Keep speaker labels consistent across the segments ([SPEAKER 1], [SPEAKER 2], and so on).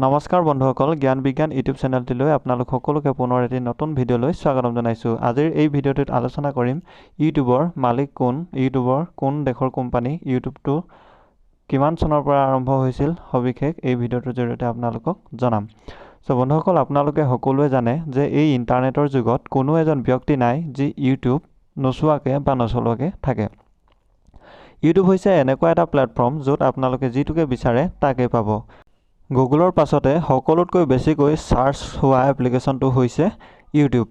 [SPEAKER 1] নমস্কাৰ বন্ধুসকল, জ্ঞান বিজ্ঞান ইউটিউব চেনেলটিলৈ আপোনালোক সকলোকে পুনৰ এটি নতুন ভিডিঅ'লৈ স্বাগতম জনাইছোঁ। আজিৰ এই ভিডিঅ'টোত আলোচনা কৰিম ইউটিউবৰ মালিক কোন, ইউটিউবৰ কোন দেশৰ কোম্পানী, ইউটিউবটো কিমান চনৰ পৰা আৰম্ভ হৈছিল, সবিশেষ এই ভিডিঅ'টোৰ জৰিয়তে আপোনালোকক জনাম। চ' বন্ধুসকল, আপোনালোকে সকলোৱে জানে যে এই ইণ্টাৰনেটৰ যুগত কোনো এজন ব্যক্তি নাই যি ইউটিউব নোচোৱাকৈ বা নচলোৱাকৈ থাকে। ইউটিউব হৈছে এনেকুৱা এটা প্লেটফৰ্ম য'ত আপোনালোকে যিটোকে বিচাৰে তাকে পাব। গুগলৰ পাছতে সকলোতকৈ বেছিকৈ চাৰ্চ হোৱা এপ্লিকেশ্যনটো হৈছে ইউটিউব।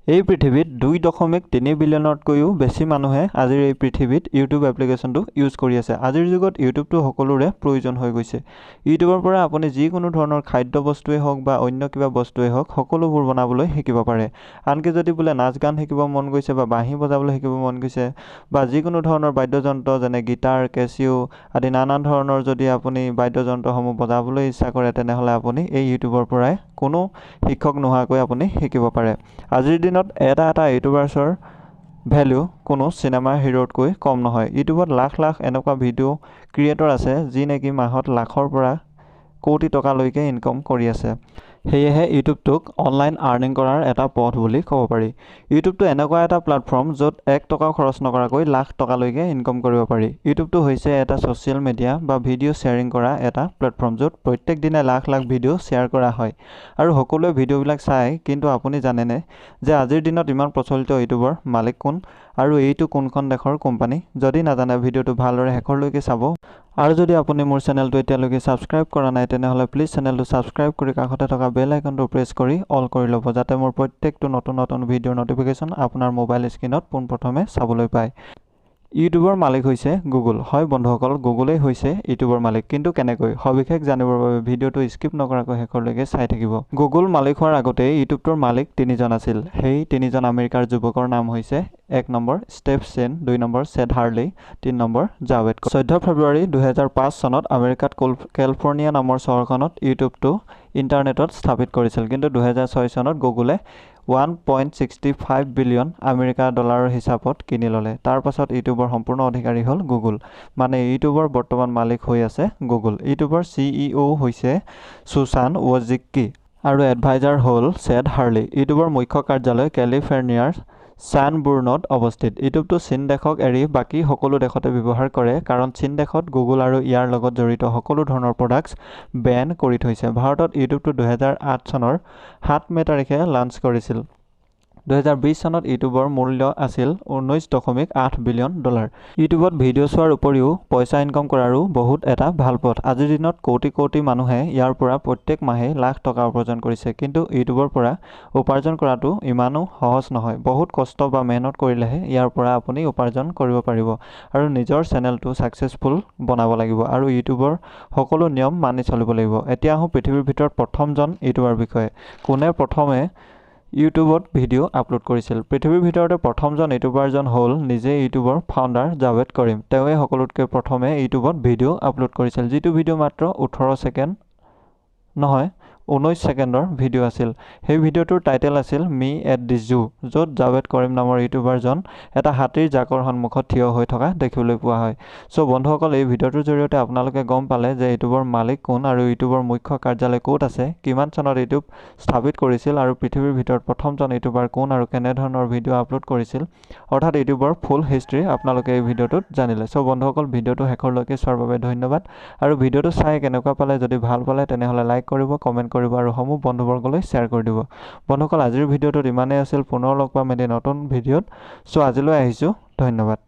[SPEAKER 1] এই পৃথিৱীত 2.3 বিলিয়নতকৈও বেছি মানুহে আজিৰ এই পৃথিৱীত ইউটিউব এপ্লিকেশ্যনটো ইউজ কৰি আছে। আজিৰ যুগত ইউটিউবটো সকলোৰে প্ৰয়োজন হৈ গৈছে। ইউটিউবৰ পৰা আপুনি যিকোনো ধৰণৰ খাদ্য বস্তুৱেই হওক বা অন্য কিবা বস্তুৱেই হওক, সকলোবোৰ বনাবলৈ শিকিব পাৰে। আনকি যদি বোলে নাচ গান শিকিব মন গৈছে বা বাঁহী বজাবলৈ শিকিব মন গৈছে বা যিকোনো ধৰণৰ বাদ্যযন্ত্ৰ যেনে গীটাৰ, কেচিঅ' আদি নানান ধৰণৰ যদি আপুনি বাদ্যযন্ত্ৰসমূহ বজাবলৈ ইচ্ছা কৰে, তেনেহ'লে আপুনি এই ইউটিউবৰ পৰাই কোনো শিক্ষক নোহোৱাকৈ আপুনি শিকিব পাৰে। আজিৰ দিনত এটা এটা ইউটিউবাৰ্ছৰ ভেল্যু কোনো চিনেমা হিৰোতকৈ কম নহয়। ইউটিউবত লাখ লাখ এনেকুৱা ভিডিঅ' ক্ৰিয়েটৰ আছে যি নেকি মাহত লাখৰ পৰা কোটি টকালৈকে ইনকম কৰি আছে। সেয়েহে ইউটিউবটোক অনলাইন আৰ্নিং কৰাৰ এটা পথ বুলি ক'ব পাৰি। ইউটিউবটো এনেকুৱা এটা প্লেটফৰ্ম য'ত 1 টকাও খৰচ নকৰাকৈ লাখ টকালৈকে ইনকম কৰিব পাৰি। ইউটিউবটো হৈছে এটা ছ'চিয়েল মিডিয়া বা ভিডিঅ' শ্বেয়াৰিং কৰা এটা প্লেটফৰ্ম য'ত প্ৰত্যেক দিনাই লাখ লাখ ভিডিঅ' শ্বেয়াৰ কৰা হয় আৰু সকলোৱে ভিডিঅ'বিলাক চায়। কিন্তু আপুনি জানেনে যে আজিৰ দিনত ইমান প্ৰচলিত ইউটিউবৰ মালিক কোন আৰু এইটো কোনখন দেশৰ কোম্পানী? যদি নাজানে, ভিডিঅ'টো ভালদৰে শেষলৈকে চাব। আৰু যদি আপুনি মোৰ চেনেলটো এতিয়ালৈকে ছাবস্ক্ৰাইব কৰা নাই, তেনেহ'লে প্লিজ চেনেলটো ছাবস্ক্ৰাইব কৰি কাষতে থকা বেল আইকনটো প্ৰেছ কৰি অল কৰি ল'ব, যাতে মোৰ প্ৰত্যেকটো নতুন নতুন ভিডিঅ'ৰ ন'টিফিকেশ্যন আপোনাৰ মোবাইল স্ক্ৰীণত পোনপ্ৰথমে চাবলৈ পায়। ইউটিউবৰ মালিক হৈছে গুগল। হয় বন্ধুসকল, গুগলেই হৈছে ইউটিউবৰ মালিক। কিন্তু কেনেকৈ, সবিশেষ জানিবৰ বাবে ভিডিঅ'টো স্কিপ নকৰাকৈ শেষলৈকে চাই থাকিব। গুগল মালিক হোৱাৰ আগতেই ইউটিউবটোৰ মালিক তিনিজন আছিল। সেই তিনিজন আমেৰিকাৰ যুৱকৰ নাম হৈছে 1 নম্বৰ ষ্টেভ চেন, 2 number said Harley, 3 number Javed. 14 ফেব্ৰুৱাৰী 2005 চনত আমেৰিকাত কেলিফৰ্ণিয়া নামৰ চহৰখনত ইউটিউবটো ইণ্টাৰনেটত স্থাপিত কৰিছিল। কিন্তু 2006 চনত গুগলে 1.65 বিলিয়ন আমেৰিকা ডলাৰৰ হিচাপত কিনি ল'লে। তাৰ পাছত ইউটিউবৰ সম্পূৰ্ণ অধিকাৰী হ'ল গুগল। মানে ইউটিউবৰ বৰ্তমান মালিক হৈ আছে গুগল। ইউটিউবৰ CEO হৈছে সুচান ৱজিক্কি আৰু এডভাইজাৰ হ'ল চেড হাৰ্লি। ইউটিউবৰ মুখ্য কাৰ্যালয় কেলিফৰ্ণিয়াৰ ছান বুৰ্ণত অৱস্থিত। ইউটিউবটো চীন দেশক এৰি বাকী সকলো দেশতে ব্যৱহাৰ কৰে, কাৰণ চীন দেশত গুগল আৰু ইয়াৰ লগত জড়িত সকলো ধৰণৰ প্ৰডাক্টছ বেন কৰি থৈছে। ভাৰতত ইউটিউবটো 2008 চনৰ 7 মে' তাৰিখে লাঞ্চ কৰিছিল। 2020 চনত ইউটিউবৰ মূল্য আছিল 19.8 বিলিয়ন ডলাৰ। ইউটিউবত ভিডিঅ' চোৱাৰ উপৰিও পইচা ইনকম কৰাৰো বহুত এটা ভাল পথ। আজিৰ দিনত কোটি কোটি মানুহে ইয়াৰ পৰা প্ৰত্যেক মাহে লাখ টকা উপাৰ্জন কৰিছে। কিন্তু ইউটিউবৰ পৰা উপাৰ্জন কৰাটো ইমানো সহজ নহয়। বহুত কষ্ট বা মেহনত কৰিলেহে ইয়াৰ পৰা আপুনি উপাৰ্জন কৰিব পাৰিব আৰু নিজৰ চেনেলটো ছাকচেছফুল বনাব লাগিব আৰু ইউটিউবৰ সকলো নিয়ম মানি চলিব লাগিব। এতিয়া আহোঁ পৃথিৱীৰ ভিতৰত প্ৰথমজন ইউটিউবাৰ বিষয়ে। কোনে প্ৰথমে ইউটিউবত ভিডিঅ' আপলোড কৰিছিল? পৃথিৱীৰ ভিতৰতে প্ৰথমজন ইউটিউবাৰজন হ'ল নিজে ইউটিউবৰ ফাউণ্ডাৰ জাৱেদ কৰিম। তেওঁৱে সকলোতকৈ প্ৰথমে ইউটিউবত ভিডিঅ' আপলোড কৰিছিল, যিটো ভিডিঅ' মাত্ৰ 18 ছেকেণ্ড নহয়, 19 ছেকেণ্ডৰ ভিডিঅ' আছিল। সেই ভিডিঅ'টোৰ টাইটেল আছিল মি এট the জু, য'ত জাৱেদ কৰিম নামৰ ইউটিউবাৰজন এটা হাতীৰ জাকৰ সন্মুখত থিয় হৈ থকা দেখিবলৈ পোৱা হয়। চ' বন্ধুসকল, এই ভিডিঅ'টোৰ জৰিয়তে আপোনালোকে গম পালে যে ইউটিউবৰ মালিক কোন আৰু ইউটিউবৰ মুখ্য কাৰ্যালয় ক'ত আছে, কিমান চনত ইউটিউব স্থাপিত কৰিছিল আৰু পৃথিৱীৰ ভিতৰত প্ৰথমজন ইউটিউবাৰ কোন আৰু কেনেধৰণৰ ভিডিঅ' আপলোড কৰিছিল, অৰ্থাৎ ইউটিউবৰ ফুল হিষ্ট্ৰী আপোনালোকে এই ভিডিঅ'টোত জানিলে। চ' বন্ধুসকল, ভিডিঅ'টো শেষলৈকে চোৱাৰ বাবে ধন্যবাদ। আৰু ভিডিঅ'টো চাই কেনেকুৱা পালে, যদি ভাল পালে তেনেহ'লে লাইক কৰিব, কমেণ্ট কৰিব আৰু সমূহ বন্ধুবৰ্গলৈ শ্বেয়াৰ কৰি দিব। বন্ধুসকল, আজিৰ ভিডিঅ'টোত ইমানেই আছিল। পুনৰ লগ পাম এটি নতুন ভিডিঅ'ত। চ' আজিলৈ আহিছোঁ, ধন্যবাদ।